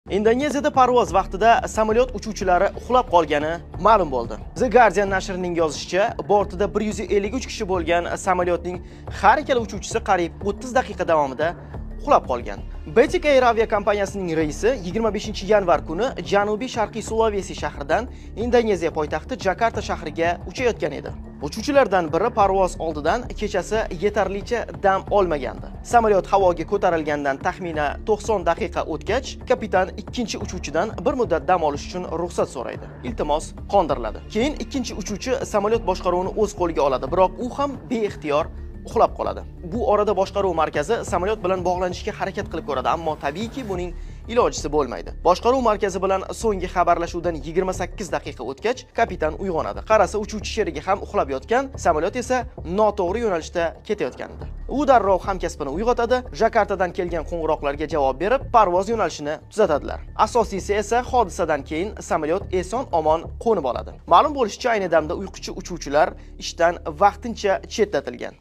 Indoneziyada parvoz vaqtida samolyot uchuvchilari uxlab qolgani ma'lum bo'ldi. The Guardian nashrining yozishicha, bortida 153 kishi bo'lgan samolyotning har ikkala uchuvchisi qariyb 30 daqiqa davomida uxlab qolgan. Batik Air aviakompaniyasining reysi 25-yanvar kuni Janubiy Sharqiy Sulavesi shahridan Indoneziya poytaxti Jakarta shahriga uchayotgan edi. Uchuvchilardan biri parvoz oldidan kechasi yetarlicha dam olmagandi. Samolyot havoga ko'tarilgandan taxminan 90 daqiqa o'tgach, kapitan ikkinchi uchuvchidan bir muddat dam olish uchun ruxsat so'raydi. Iltimos qondiriladi. Keyin ikkinchi uchuvchi samolyot boshqaruvini o'z qo'liga oladi, biroq u ham beixtiyor uxlab qoladi. Bu orada boshqaruv markazi samolyot bilan bog'lanishga harakat qilib ko'radi, ammo tabiiyki buning ilojisi bo'lmaydi. Boshqaruv markazi bilan so'nggi xabarlashuvdan 28 daqiqa o'tgach, kapitan uyg'onadi. Qarasa, uchuvchi sherigi ham uxlab yotgan, samolyot esa noto'g'ri yo'nalishda ketayotgan edi. U darrov hamkasbini uyg'otadi, Jakartadan kelgan qo'ng'iroqlarga javob berib, parvoz yo'nalishini tuzatadilar. Asosiysi esa hodisadan keyin samolyot eson-omon qo'nib oladi. Ma'lum bo'lishicha, ayni damda uyquchi uchuvchilar ishdan vaqtincha chetlatilgan.